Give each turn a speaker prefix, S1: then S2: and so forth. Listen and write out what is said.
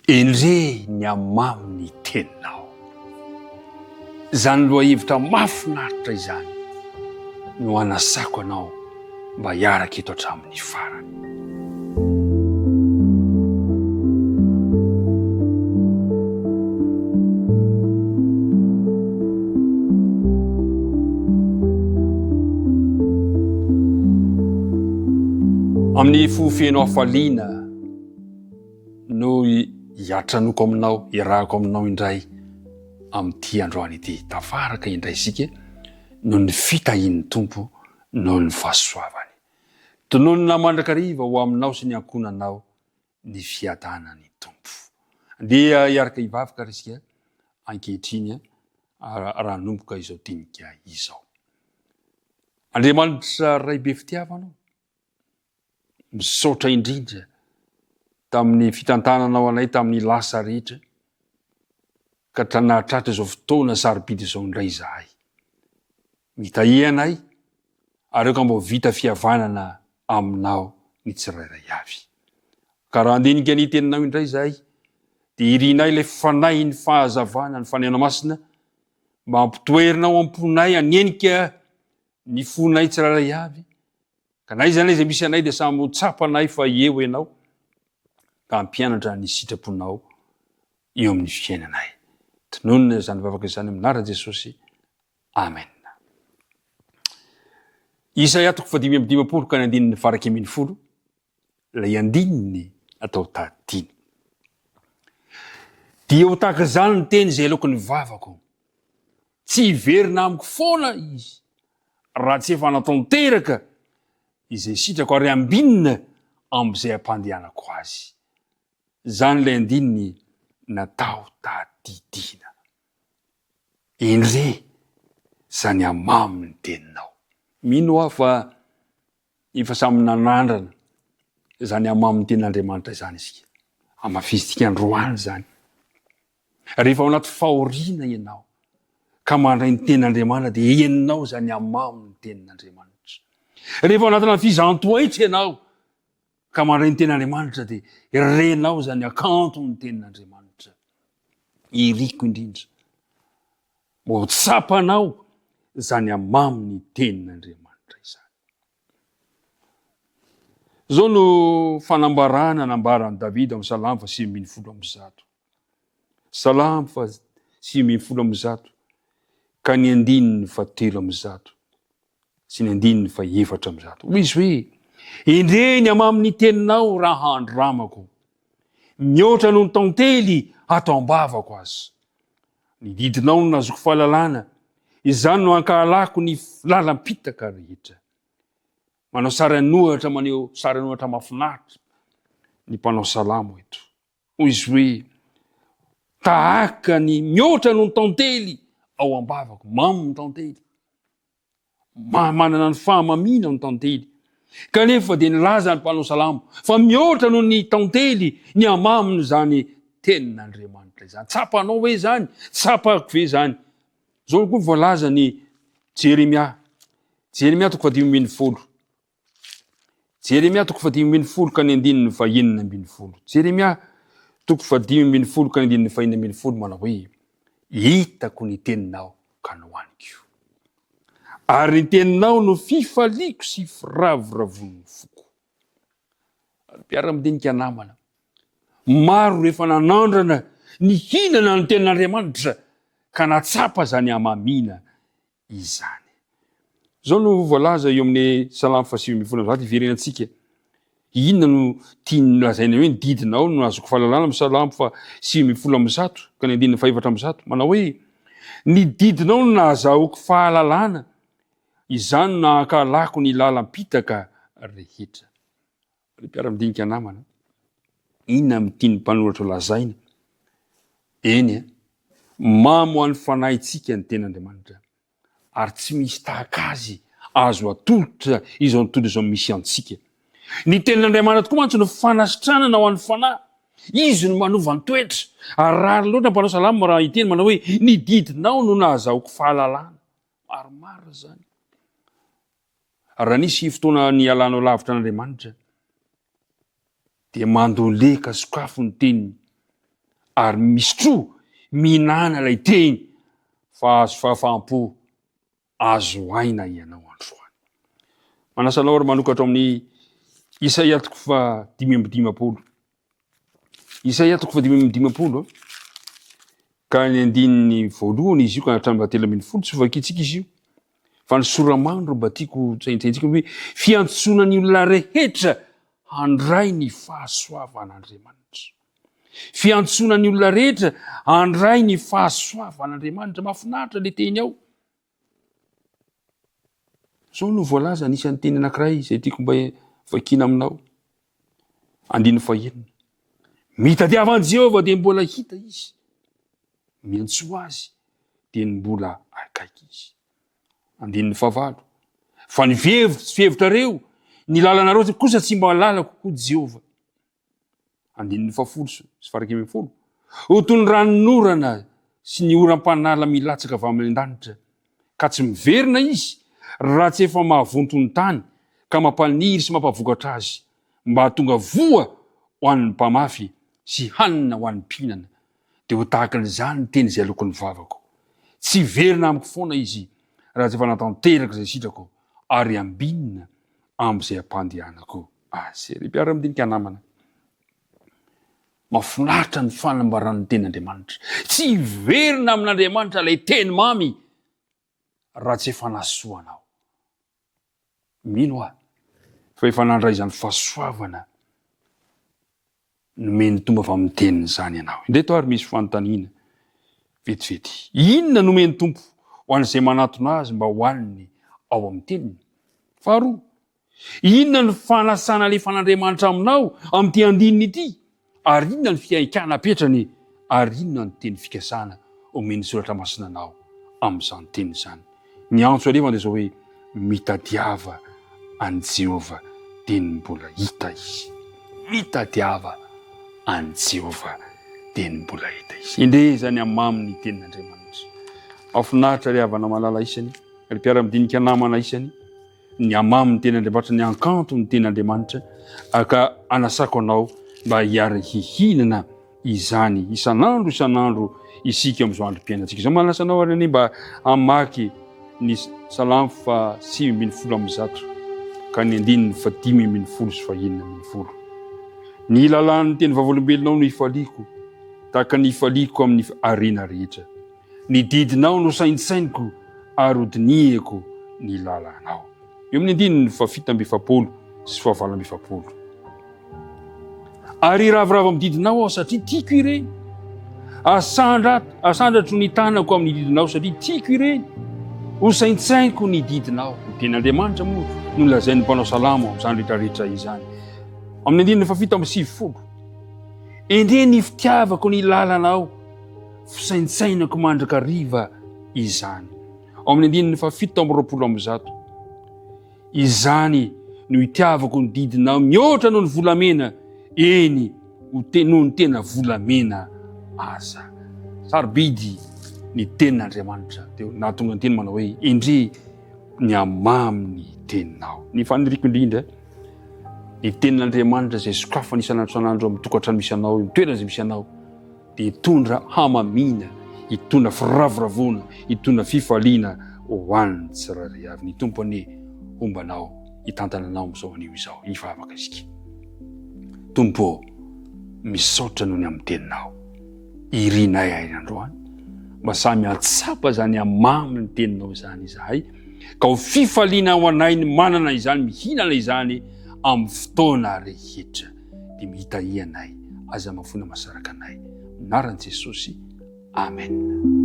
S1: Endrey ny hamamy ny teninao. Izany lohahevitra mahafinaritra izany no anasako anao mba hiaraka eto hatramin'ny farany. Amin'ny fo feno hafaliana no hiatranoko aminao, hiarahako aminao indray amin'ity androany ity. Tafaraka indray isika noho ny fitahian'ny Tompo, noho ny fahasoavany. Tononina mandrakariva ho aminao sy ny ankohonanao ny fiadanan'ny Tompo. Andeha hiaraka hivavaka ary isika ankehitriny raha hanomboka izao dinika izao. Andriamanitra Ray be fitiavana ô, misaotra indrindra tamin'ny fitantananao anay tamin'ny lasa rehetra ka nahatratra izao fotoana sarobidy izao indray izahay. Mitahia anay ary aoka mba ho vita fihavanana aminao ny tsirairay avy. Ka raha handinika ny teninao indray izahay, dia irinay ilay fanahin'ny fahazavana, ny Fanahinao Masina, mba hampitoerina ao am-ponay, hanenika ny fonay tsirairay avy, ka na aiza na aiza misy anay dia samy ho tsapanay fa eo ianao, ka hampianatra ny sitraponao eo amin'ny fiainanay. Tononina izany vavaka izany amin'ny anaran'i Jesosy. Amen. Isaia toko fahadimy amby dimampolo ka ny andininy faha-iraika ambinifolo, ilay andininy atao tadidina. Dia ho tahaka izany ny teny izay aloaky ny vavako. Tsy hiverina amiko foana izy raha tsy efa natanteraka izay sitrako ary ambinina amin'izay ampandehanako azy. Izany ilay andininy natao tadidina. Endrey izany hamamy ny teninao. Mino aho fa efa samy nanandrana izany hamamy ny tenin'Andriamanitra izany isika. Hamafisintsika androany izany. Rehefa ao anaty fahoriana ianao ka mandray ny tenin'Andriamanitra dia henonao izany hamamy ny tenin'Andriamanitra. Rehefa ao anatina fizaham-toetra ianao ka mandray ny tenin'Andriamanitra dia renao izany hakanton'ny tenin'Andriamanitra. Iriko indrindra mba ho tsapanao izany hamamin'ny tenin'Andriamanitra izany. Izao no fanambarana nambaran'i Davida amin'ny Salamo fa 119. Salamo fa 119 ka ny andininy fa 103. sy ny andininy fahefatra 100. Hoy izy hoe, Endrey ny hamamin'ny teninao raha andramako, mihoatra noho ny tantely ato am-bavako aza. Ny didinao no nahazoako fahalalana, izany no ankahalako ny lalam-pitaka rehetra. Manao sary an'ohatra maneho sary an'ohatra mahafinaritra ny mpanao salamo eto. Hoy izy hoe, Tahaka ny mihoatra noho ny tantely ao am-bavako, mamy ny tantely. Manana ny fahamamiana ny tantely. Kanefa dia nilaza ny mpanao salamo fa mihoatra noho ny tantely ny hamamin'izany tenin'Andriamanitra izany. Tsapanao ve izany? Tsapako ve izany? Izao koa voalazan'i Jeremia. Jeremia toko fahadimy ambinifolo. Jeremia toko fahadimy ambinifolo ka ny andininy fahenina ambinifolo. Jeremia toko fahadimy ambinifolo ka ny andininy fahenina ambinifolo manao hoe, Hitako ny teninao ka nohaniko. Ary ny teninao no fifaliako sy firavoravoan'ny foko. Ary mpiara-midinika namana, maro no efa nanandrana nihinana ny tenin'Andriamanitra ka nahatsapa izany hamamiana izany. Izao no voalaza eo amin'ny Salamo faha 119, iverenantsika. Inona no tiany lazaina hoe ny didinao no azoko fahalalana amin'ny Salamo faha 119 ka ny andininy faha 104, manao hoe, Ny didinao no nahazahoako fahalalana, izany no nahankahalako ny lalam-pitaka rehetra. Ry mpiara-midinika namana, inona no tian'ny mpanoratra lazaina? Eny e, mamy ho an'ny fanahintsika ny Tenin'Andriamanitra, ary tsy misy tahaka azy azo atolotra izao tontolo izao misy antsika. Ny Tenin'Andriamanitra tokoa mantsy no fanasitranana ho an'ny fanahy. Izy no manova ny toetra. Ary rariny loatra ny mpanao salamo raha hiteny manao hoe, Ny didinao no nahazahoako fahalalana. Maromaro izany. Raha nisy fotoana nialanao lavitra an'Andriamanitra, dia mandoleka sokafo ny teniny. Ary misotroa, mihinàna ilay teny fa azo fahafaham-po, azo aina ianao androany. Manasa anao ary manokatra ao amin'ny Isaia toko faha 55. Isaia toko faha 55 ka ny andininy voalohany izy io ka hatramin'ny fahatelo ambin'ny folo tsy hovakintsika izy io. Fa ny sora-mandro mba tiako tsaintsaintsika hoe fiantsoana ny olona rehetra handray ny fahasoavan'Andriamanitra. Fiantsoana ny olona rehetra handray ny fahasoavan'Andriamanitra. Mahafinaritra le teny ao. Zao no voalaza anisan'ny teny anankiray izay tiako mba vakiana aminao. Andininy fahenina. Mitadiava an'i Jehovah dia mbola hita izy. Miantsoa azy dia ny mbola akaiky izy. Andininy fahavalo. Fa ny fihevitro tsy fihevitrareo, ny lalanareo kosa tsy mba lalako, hoy Jehovah. Andininy fahafolo sy faha-11. Ho toy ny ranonorana sy ny oram-panala milatsaka avy amin'ny lanitra, ka tsy miverina izy raha tsy efa mahavonto ny tany ka mampaniry sy mampavokatra azy, mba hahatonga voa ho an'ny mpamafy sy hanina ho an'ny mpihinana. Dia ho tahaka an'izany ny teny izay aloaky ny vavako. Tsy hiverina amiko foana izy raha tsy efa natanteraka izay sitrako ary ambinina amin'izay ampandehanako azy. Ry mpiara-midinika namana, mahafinaritra ny fanambaran'ny tenin'Andriamanitra. Tsy hiverina amin'Andriamanitra ilay teny mamy raha tsy efa nahasoa anao. Mino aho fa efa nandray izany fahasoavana nomen'ny Tompo avy amin'ny teniny izany ianao. Indreto ary misy fanontaniana vetivety. Inona no omen'ny Tompo ho an'izay manatona azy mba hohaniny ao amin'ny teniny? Faharoa, inona no fanasana alefan'Andriamanitra aminao amin'ity andininy ity? Ary inona ny fihaikana apetrany? Ary inona ny teny fikasana omen'ny Soratra Masina anao amin'izany teny izany? Ny antso alefany dia izao hoe, Mitadiava an'i Jehovah dieny mbola hita izy. Mitadiava an'i Jehovah dieny mbola hita izy. Endrey izany hamamy ny tenin'Andriamanitra. Mahafinaritra ry havana malala isany, ry mpiara-midinika namana isany. ny hamamy ny tenin'Andriamanitra, ny hankanto ny tenin'Andriamanitra, ka anasako anao mba hiara-hihinana izany isan'andro isan'andro isika amin'izao androm-piainantsika izao. Manasa anao ary anie mba hamaky ny Salamo fa 119 ka ny andininy fa 15 sy fa 16. Ny lalàn'ny teny vavolombelonao no ifaliako, tahaka ny ifaliako amin'ny harena rehetra. Ny didinao no saintsainiko ary hodinihiko ny lalanao. Eo amin'ny andininy faha-47 sy faha-48. Ary hiravoravo amin'ny didinao aho satria tiako ireny. Asandratro ny tanako amin'ny didinao satria tiako ireny. Ho saintsainiko ny didinao. Ny tenin'Andriamanitra moa no lazain'ny mpanao salamo amin'izany rehetrarehetra izany. Amin'ny andininy faha-97. Endrey ny fitiavako ny lalanao. Fisaintsainako mandrakariva izany. Ao amin'ny andininy faha-127. Izany no itiavako ny didinao mihoatra noho ny volamena, eny, ho te, noho ny tena volamena aza. Sarobidy ny tenin'Andriamanitra. Dia nahatonga ny teny manao hoe, Endrey ny hamamy ny teninao. Ny faniriako indrindra, ny tenin'Andriamanitra izay sokafana isan'andro isan'andro amin'ny tokantrano misy anao, eo amin'ny toerana izay misy anao, dia hitondra hamamiana, hitondra firavoravoana, hitondra fifaliana ho an'ny tsirairay avy. Ny Tompo anie homba anao, hitantana anao amin'izao anio izao. Hivavaka isika. Tompo ô, misaotra noho ny amin'ny teninao. Irinay ahy androany mba samy hahatsapa izany hamamy ny teninao izany izahay, ka ho fifaliana ho anay ny manana izany, mihinana izany amin'ny fotoana rehetra. dia mitahia anay, aza mafoina masaraka anay. Anaran'i Jesosy, Amen.